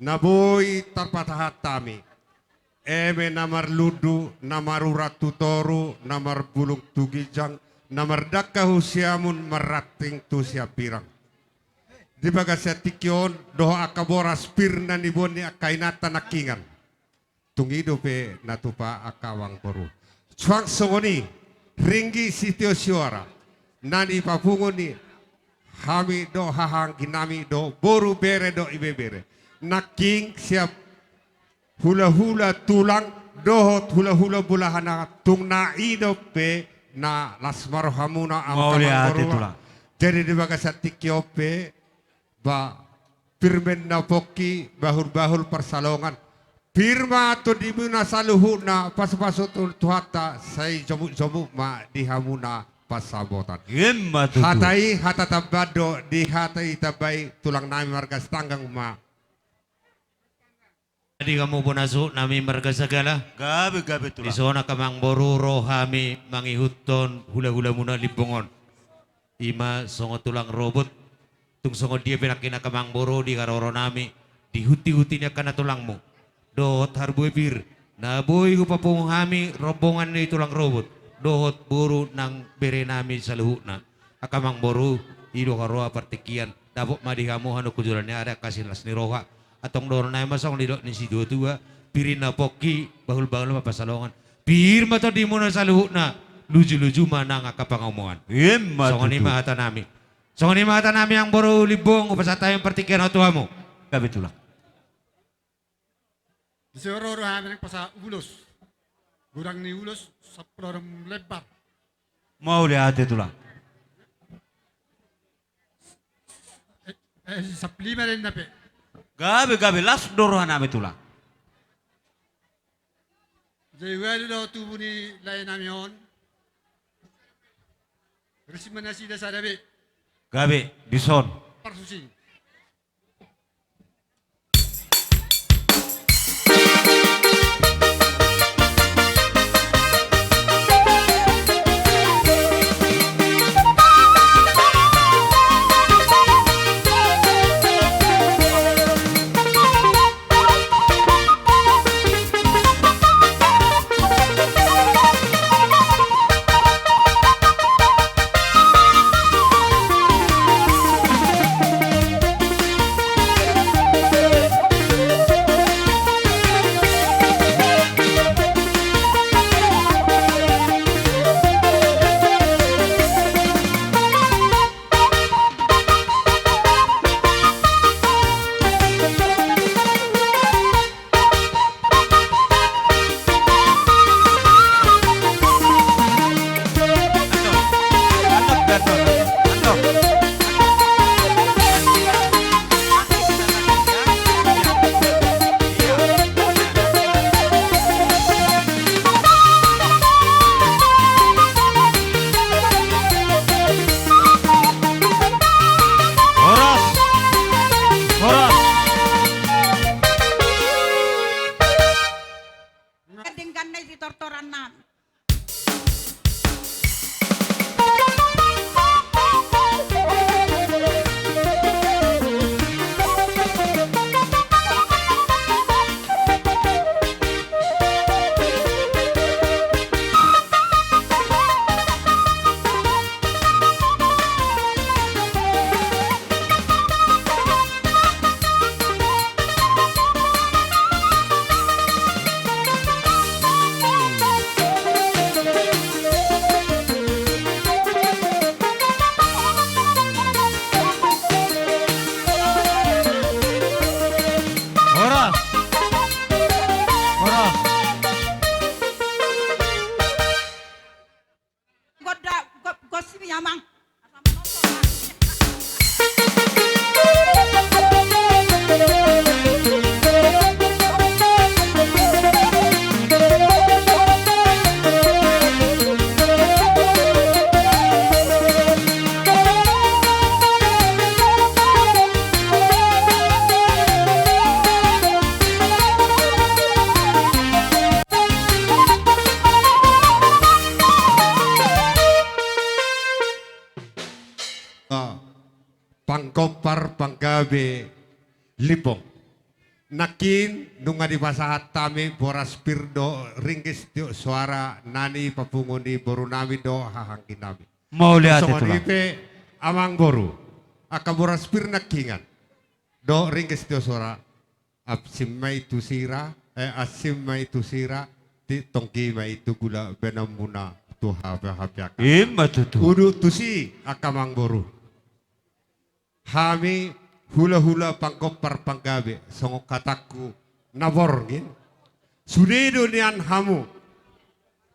na boi tarpatahan hami, eme na marlundu, na marurat tu toru, na marbulung tu ginjang, na mardangka hu siamun, marranting tu siambirang. Di bagasan tingki on dohot angka boras pir na niboan ni angka inanta nangkingan. Tung i dope na tupa angka amangboru. Suang songon i, ringgit sitio suara na nipapungu ni hami dohot hahaangginnami dohot boru, bere dohot ibebere, nangkin sian hulahula tulang dohot hulahula bolahan, tung na i dope na las ma rohamuna. Mauliate, amangboru, tulang. Jadi di bagasan tingki on pe, ba, pir ma na pongki, bahulbahul pansalongan. Pir ma tondimuna saluhutna, pasupasu tu Tuhanta, sai jomukjomuk ma di hamuna pansamotan. Emma tutu. Hata i hata tambaon do, di hata i tambai, tulangnami marga Sitanggang ma. Di hamu bona suhutnami marga Sagala. Gabe, gabe, tulang. Dison angka amangboru ro hami mangihuthon hulahulamuna Limbong on. I ma songon tulang robot. Tung songon dia pe nangkin angka amangboru di haroronami, di hunti-hunti ni angka na tulangmu dohot harbue pir na boi hupapungu hami rombongan ni tulang robot dohot boru nang berenami saluhutna. Angka amangboru, i do haroa partingkian, dapot ma di hamu hanukkun joloan ni ari angka silas ni roha. Antong dohononnami ma songon nidok ni situatua: Pir ma na pongki, bahulbahul ma pansalongan. Pir ma tondimuna saluhutna, lujuluju ma nang angka pangomoan. Emma tutu. Songon i ma hatanami. Songon i ma hatanami amangboru Limbong, hupasahat hami partingkian on tu hamu. Gabe, tulang. Dison ro do hami nang pasahat ulos. Godang ni ulos sampulu lembar. Mauliate, tulang. Eh, eh, sampulu lima do inna pe. Gabe, gabe, las do rohanami, tulang. Jadi ualu do tubu ni laenami on. Risi ma nasida sada be. Gabe, dison. Parsusi. Horas. Horas. Denggan nai sitortoran nami. panggabe Limbong. Nangkin nunga dipasahat hami boras pir dohot ringgit sitio soara na nipapungu ni borunami dohot hahangginami. Mauliate tulang. Songon i pe amangboru, angka boras pir nangkiningan dohot ringgit sitio soara, asing ma i tu sira, eh, asing ma i tu sira, ti tonggi ma i tu gula baenonmuna tu hape-hape angka. I ma tutu. Udut tusi angka amangboru. Hami hula-hula panggompar panggabe, songon hatangku na borngin. Sude do nian hamu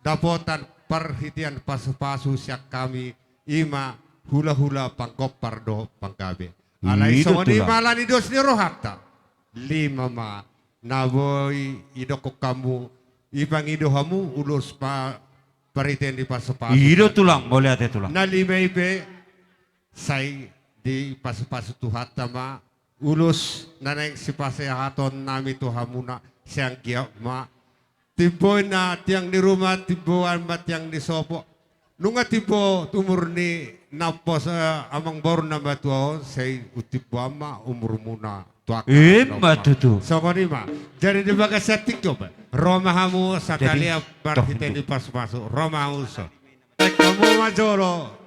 dapotan parhitean pasu-pasu sian hami, i ma hula-hula panggompar dohot panggabe. Alai songon i ma ala ni dos ni rohanta. Lima ma na boi idokkon hamu, ipangido hamu ulos pa-, parhitean ni pasu-pasu. I do tulang, mauliate tulang. Na lima i pe sai dipasu-pasu Tuhanta ma ulos na naeng sipasahatonnami tu hamuna, sai anggiat ma timbo i na tiang ni ruma, timbo i ma tiang ni sopo. Nunga timbo umur ni nampos, eh, amangboru na matua on, sai tumboan ma umurmuna tu angka. I ma tutu. Songon i ma. Jadi di bagasan tingki on pe ro ma hamu sakalian parhite ni pasu-pasu. Ro ma hamu so. Tek hamu ma jolo.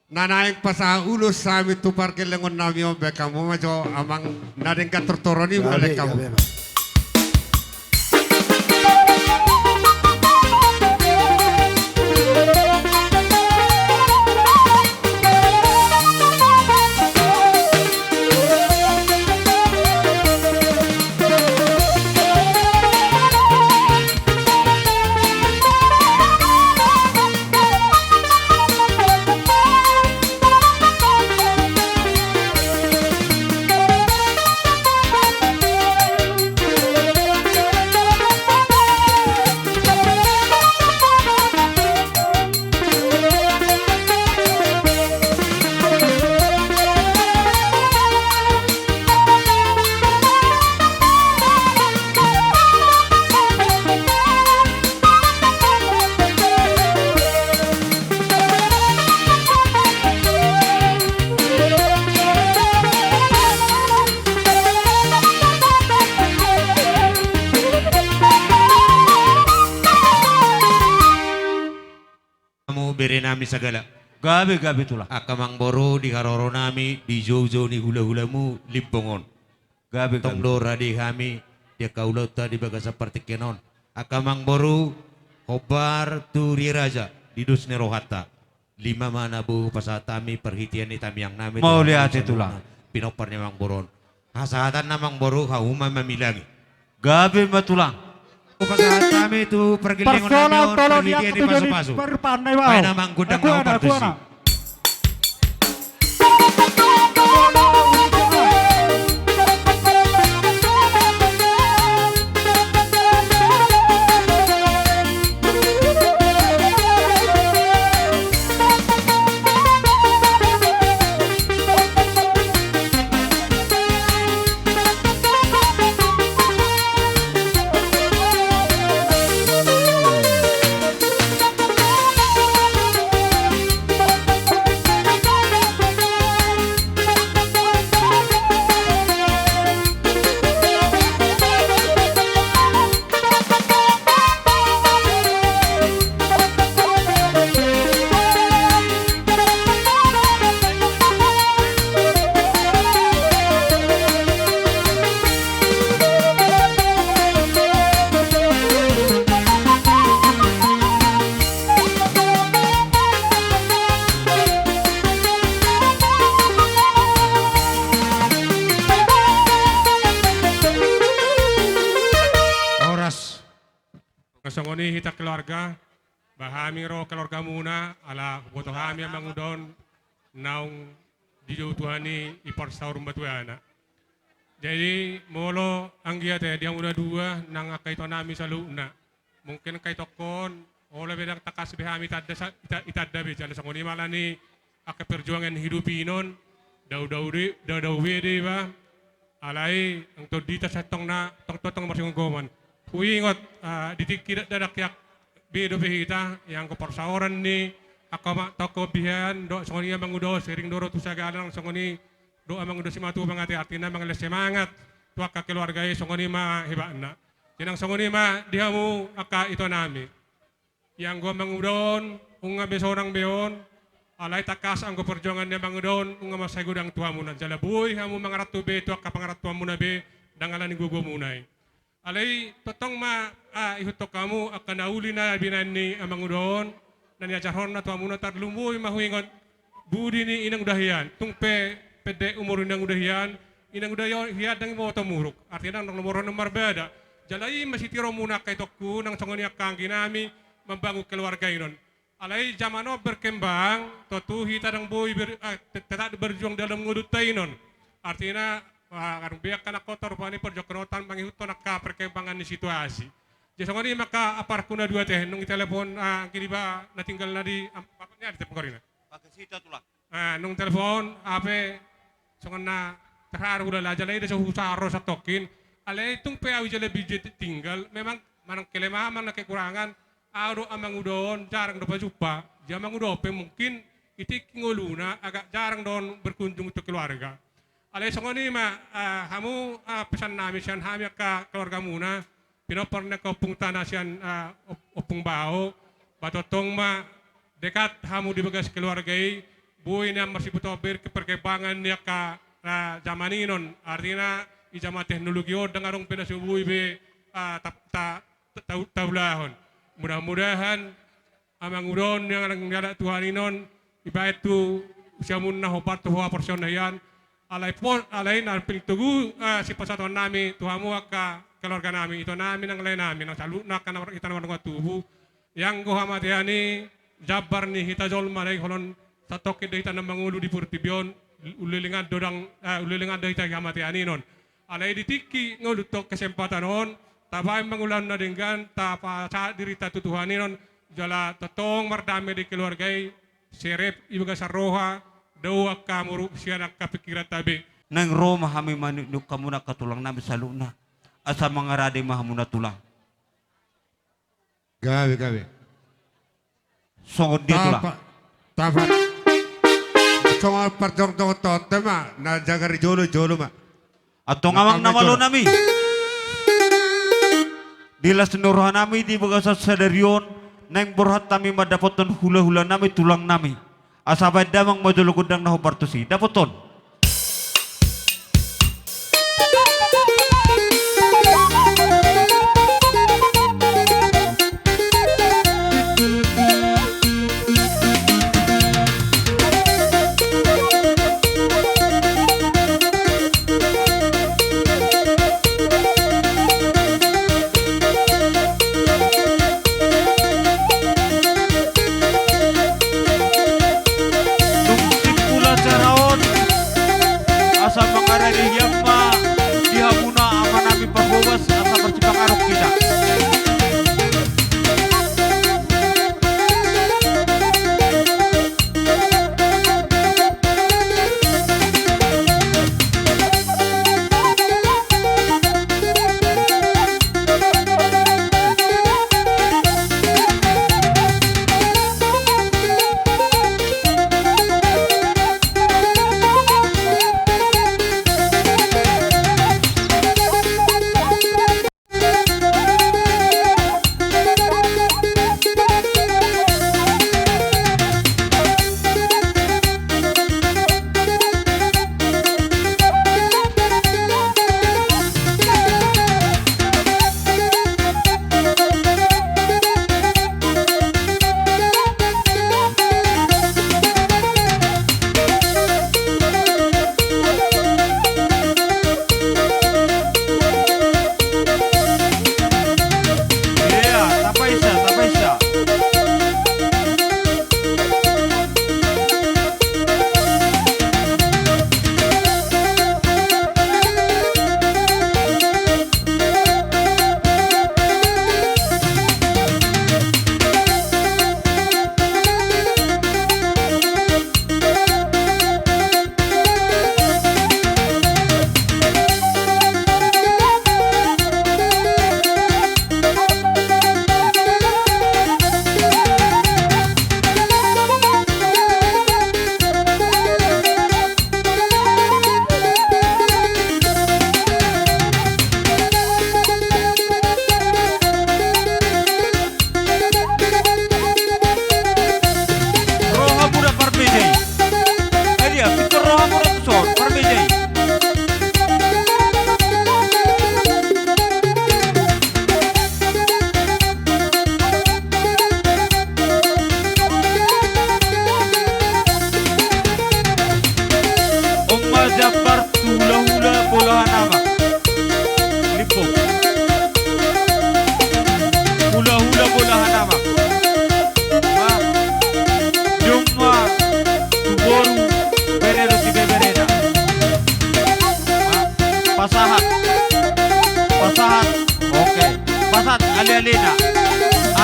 Na naeng pasahat ulos hami tu pargellengonnami on, baen hamu ma jo amang na denggan tortoron i ma. Gabe, baen hamu. Gabe ma. Hamu berenami sagala. Gabe, gabe tulang. Angka amangboru di haroronami, di joujou ni hulahulamu Limbong on. Gabe, gabe. Tong do rade hami di angka ulaonta di bagasan partingkian on. Angka amangboru, hombar tu Riaraja di dos ni rohanta. Lima ma na boi pasahat hami parhitean ni tangiangnami. Mauliate tulang. Pinompar ni amangboru on. Hasahatan amangboru, hauma ma milangi. Gabe ma tulang. Pasahat hami tu pargellengonnami on, parhitean ni pasu-pasu. Baen amang gondang na hombar tusi. Horas. Songon i hita keluarga, ba hami ro keluargamuna, ala huboto hami amangudon naung dijou Tuhan i iparsaur ma tu anak. Jadi molo anggiat i di hamu na dua nang angka itonami saluhutna. Mungkin angka itongkon, olo be ndang tangkas be hami tanda sa-, ita-, itanda be, jala songon i ma ala ni angka perjuangan hidup i non, dao-dao de, dao-dao be de iba, alai angka tondita sai tong na, tong, tong, tong marsigomgoman. Huingot, ah, di tingki dakdanak be dope hita, i anggo parsaoran ni angka ma-, tongko bihan, do, songon i amangudon, sering do ro tu sagala nang songon i, dohot amang uda simatupang ate, artina mangalehon semangat tu angka keluarga i, songon i ma hebatna. Jadi nang songon i ma di hamu angka ito nami. Ianggo amang uda on nunga be sonang be on, alai tangkas anggo perjuangan ni amang uda on nunga mansai godang tu hamuna, jala boi hamu mangaranto be tu angka pangarantoanmuna be, ndang alani gogomuna i. Alai tongtong ma, ah, ihuthon hamu angka na uli na binahen ni amang uda on, na niajarhonna tu hamuna, tarlumobi ma huingot budi ni inang uda hian. Tung pe pendek umur inang uda hian, inang uda hian ndang diboto muruk. Artina ndang lomo roha na marbada. Jala i ma sitiruonmuna angka itongku, nang songon i angka anggi nami, mambangun keluarga i non. Alai zaman on berkembang, tontu hita ndang boi ber-, ah, te-, tetap berjuang dalam ngolunta i non. Artina, ah, adong be angka na kotor, rupani perjuangan on mangihuthon angka perkembangan ni situasi. Jadi songon i ma angka amparku na dua ate, nunga ditelepon, ah, anggi niba na tinggal na di, am-, apa ni, di telepon korina. Pakai sita tulang. Ah, nunga telepon, hape, songon na terharu hulala, jala i do so husahat ro satongkin, alai tung pe au jala bije tinggal, memang manang kelemahan, manang kekurangan, au do amang uda on jarang do pajumpa, jadi amang uda on pe mungkin di tingki ngoluna agak jarang do on berkunjung tu keluarga. Alai songon i ma, ah, hamu, ah, pesan nami sian hami angka keluargamuna, pinompar ni angka ompungta na sian, ah, op-, Ompung Bao, ba tongtong ma dekat hamu di bagas keluarga i, boi nian marsibutuhon be perkembangan ni angka, ah, zaman i non, artina di zaman teknologi on ndang adong be na so boi be, ah, ta-, ta-, ta-, taulahon. Mudah-mudahan amang uda on, yang nang dialap Tuhan i non, dibahen tu siamunna hombar tu haporseaon na hian, alai pos, alai na paling togu, eh, sipasahaton nami tu hamu angka keluarga nami, ito nami nang lae nami, nang saluhutna angka na mar-, hita na mardongan tubu, ianggo hamatean i jambar ni hita jolma, alai holan satongkin do hita na mangolu di portibi on, ulelengan do ndang, eh, ulelengan do hita di hamatean i non. Alai di tingki ngolunta on, kesempatan on, tabahen ma ulaon na denggan, tapasahat dirinta tu Tuhan i non, jala tongtong mardame di keluarga i, serep di bagasan roha, dao angka muruk sian angka pingkiranta be. Naeng ro ma hami maniukniuk hamuna angka tulang nami saluhutna, asa mangarade ma hamuna tulang. Gabe, gabe. Songon dia tulang. Tapa, tapa. Songon parjongjongonta ma, na jagar i jolo, jolo ma. Antong amang na malo nami. Di las ni roha nami di bagasan sadari on, naeng borhat hami mandapothon hulahula nami, tulang nami. Asa baen damang ma jolo gondang na hombar tusi. Dapothon. Dung simpul acara on,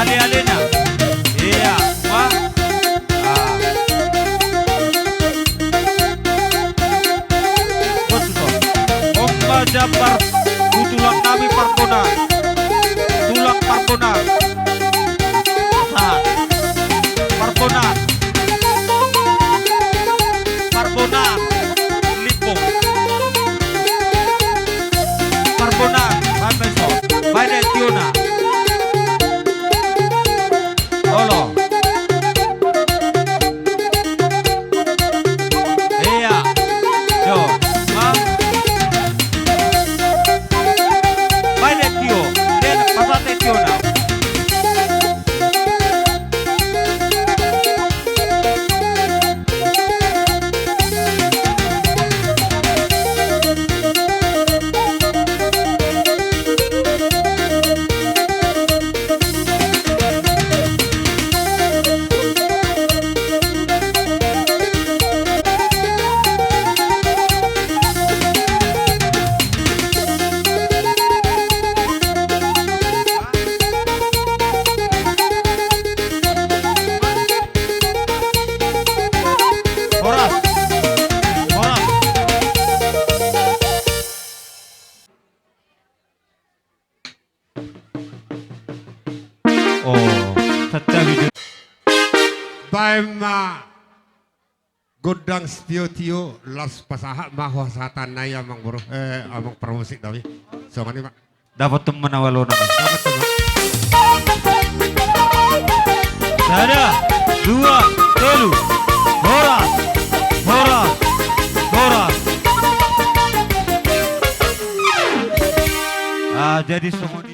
Ale-alena. Ia, ma. Ah. Bos, bos. Omba Jabar, tu tulang nami Parbona. Tulang Parbona. Ah. Parbona. Parbona. Lipo. Parbona. Baen ma ison. Baen ma tiona. Olo. Ia. Jo. Ma. Baen ma tio. Dia pasahat ma tiona. Horas. Horas. Oh, santabi jo. Baen ma gondang sitio-tio, laos pasahat ma hasahatanna i, amang boru, eh, amang parmusik nami. Songon i ma. Dapot tumma na walo nami. Dapot tumma. Sada, dua, tolu. Horas, horas, horas. Ah, jadi songon